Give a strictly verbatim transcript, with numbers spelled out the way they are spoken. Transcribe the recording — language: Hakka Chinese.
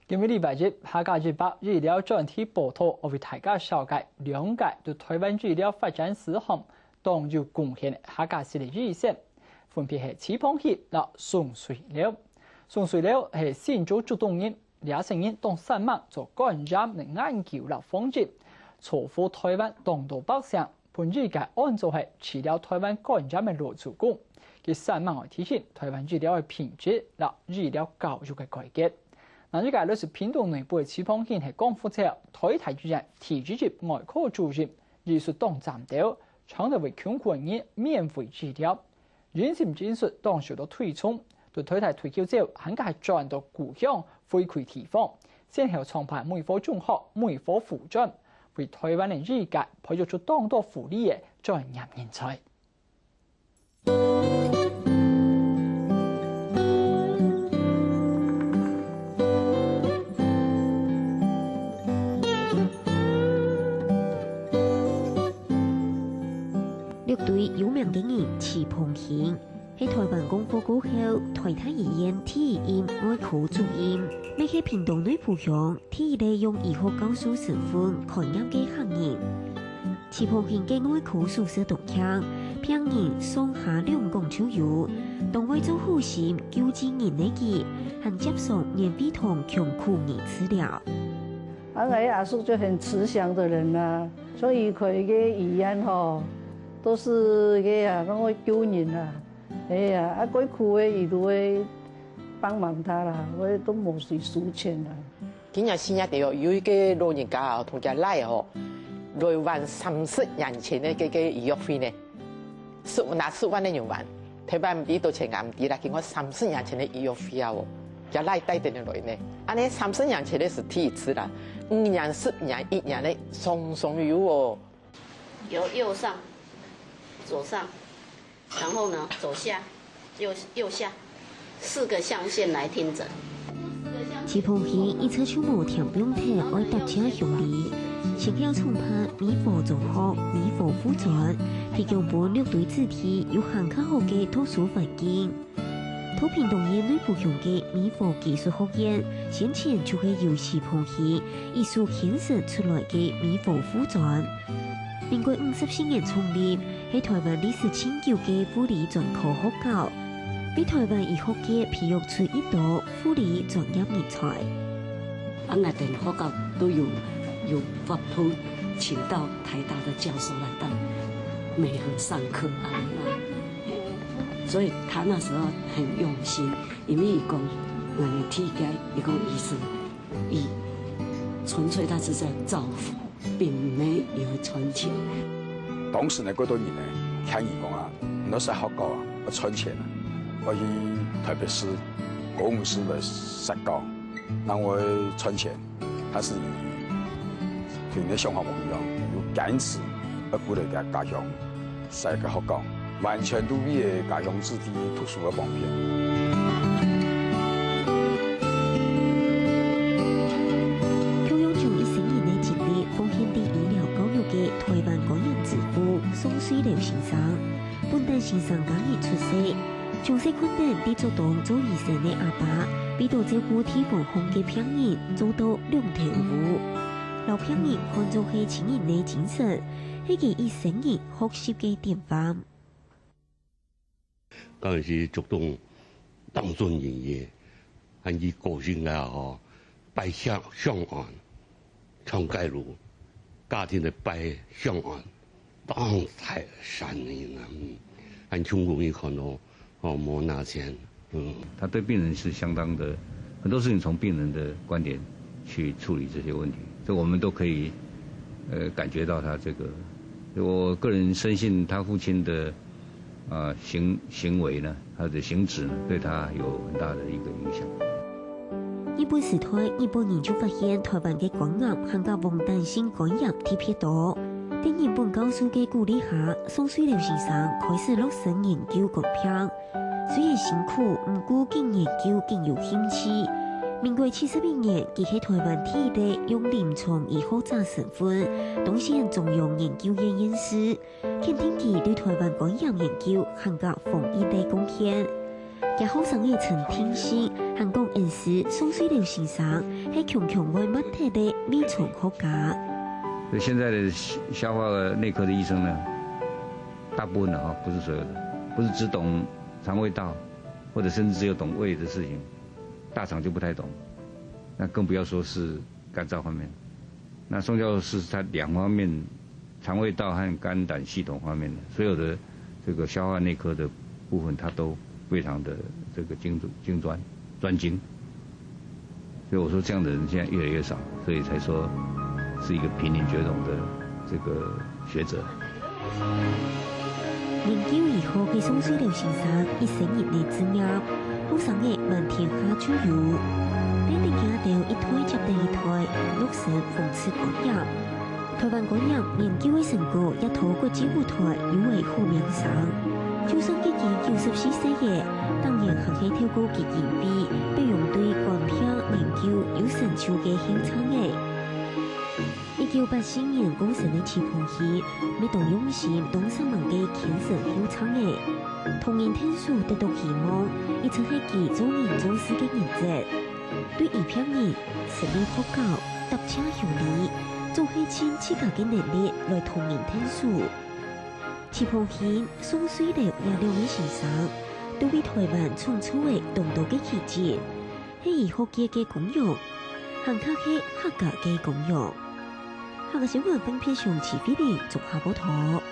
今晡日禮拜一，客家一百醫療專題報導，愛為大家紹介兩個對臺灣醫療發展史項當有貢獻个客家籍个醫生，分別係徐鵬興摎宋水流。宋水流係新竹竹東人，這細人當煞猛做肝癌个研究摎防治，造福臺灣當多百姓， 分醫界安做係治療臺灣肝癌个老祖公。佢煞猛愛提升臺灣醫療个品質摎醫療教育个改革。另一個來自屏東內埔个徐鵬興係光復節臺大醫院第一級外科主任，醫術當嶄斗，長期為窮苦人免費治療。 因心因術當受到推崇，對臺大退休之後，還過係轉到故鄉回饋地方，先後創辦梅花中學、梅花附專，為臺灣个醫界培育出當多富里个專業人才。 六堆有名个人徐鵬興，係臺灣光復過後，臺大醫院第一任外科主任，乜係屏東內埔鄉第一個用醫學教授身份開業个客人。徐鵬興个外科手術當慶，病人上下兩港就有，當會做好心救濟人个佢，還接上免費同窮苦人治療。 啊，𠊎阿叔就很慈祥的人啊，所以佢个醫院吼，都是个啊，那會救人啊。哎呀，啊，該苦个佢都會幫忙他啦，會都無收錢啦。今日新年底哦，有一個老人家哦，同佢倈仔哦，來還三十年前个該个醫藥費呢。 十，拿十萬个銀還，臺灣毋知幾多錢啊，毋知啦，經過三十年前个醫藥費啊哦，佢倈仔帶等來呢。恁呢三十年前个係第一次啦，五年、十年、一年个，常常有哦。由右上、左上，然後呢，左下、右，右下，四個象限來聽診。徐鵬興一直就無停放忒愛答謝鄉里，先後創辦梅花中學、梅花附專，提供分六堆子弟有還較好个讀書環境。 到屏東縣內埔鄉个梅花技術學院，先前就係由徐鵬興一手牽成出來个梅花附專。民國五十四年創立，係臺灣歷史盡久个護理專科學校，為臺灣醫學界培育出一多護理專業人才。啊，𠊎等學校都有，有法度請到臺大的教授來到美和上課啊。 所以他那時候很用心，因為佢講，𠊎等第一屆，佢講醫師，佢純粹他是在造福，並沒有賺錢。當時呢，幾多人呢，聽佢講啊，你愛上學校啊，愛賺錢啊，愛去臺北市、高雄市來設校，然後愛賺錢。 但是佢對你个想法無一樣，有堅持愛鼓勵佢家鄉，設个學校，完全都為个家鄉子弟讀書个方便。共樣將一生人个精力奉獻在醫療教育个臺灣肝癌之父宋水流先生，本旦先生家人出世， 從細看等在竹東做醫生个阿爸，為著照顧地方項个病人，做到兩頭烏。摎病人看做係親人个精神，係佢一生人學習个典範。當然係竹東當尊敬个，還佢個性啊吼， 拜向，向安，上街路，家庭个拜向安，當大善人啊，嗯，還成功一看哦，哦，無拿錢，嗯。他對病人是相當的，很多事情從病人的觀點去處理這些問題，這我們都可以，呃，感覺到他這個，我個人深信他父親的 啊，行，行為呢，他的行止呢，對他有很大的一個影響。日本時代，日本人就發現臺灣个肝癌還過黃疸性肝炎特別多。在日本教授个鼓勵下，宋水流先生開始落手研究肝病。雖然辛苦，毋過緊研究緊有興趣。民國七十一年，佢係臺灣第一個用臨床醫學者身份，當選中央研究院院士。 肯定佢對臺灣肝炎研究還過防疫个貢獻。厥學生仔陳定信還講，恩師宋瑞樓先生係強強會慢忒个微創學家。所以現在的消化內科的醫生呢，大部分了哈，不是所有的，不是只懂腸胃道，或者甚至只有懂胃的事情，大腸就不太懂，那更不要说是肝脏方面。那宋教授是他两方面，肠胃道和肝胆系统方面的所有的这个消化内科的部分，他都非常的这个精精专专精。所以我说这样的人现在越来越少，所以才说是一个濒临绝种的这个学者。研究醫學个宋瑞樓先生一生人个志業，學生仔滿天下就有。等等佢兜一代接等一代，落實奉子觀念。台灣肝癌研究个成果也在國際舞台有个好名聲。就算已經九十四歲个，當然還係透過基金會培養對肝病研究有成就个後生仔。 一九八四年過身个徐豐興，乜當用心當煞猛个牽成後生仔。同人𢯭手得到希望，一直係佢做人做事个原則。對於病人、生理學教、搭車修理，總係盡自家个能力來同人𢯭手。徐豐興、宋瑞樓這兩位先生，都為台灣創造了當多个奇蹟。 係醫學界个光榮，還較係客家个光榮。客家新聞分別從徐惠玲綜合報導。